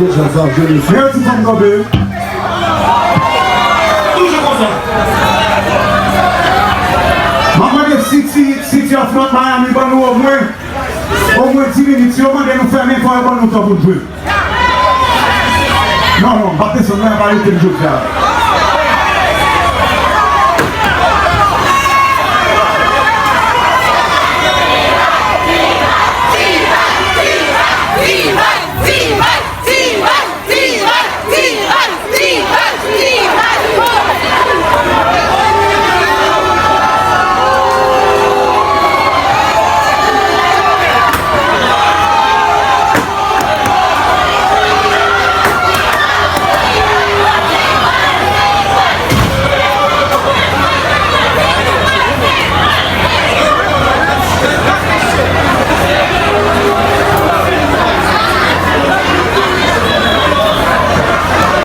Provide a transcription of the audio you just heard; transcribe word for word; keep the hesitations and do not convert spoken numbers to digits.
Jan sa, je le fais. Mèsi, fanm kanpe. Toujou konsa. M ap mande City, City of North Miami, ban nou omwen, omwen dis minit. Si yo mande nou fèmen, fò yo ban nou tan pou n jwe. Non, non, m p ap desann, non, pa rete m jodi a.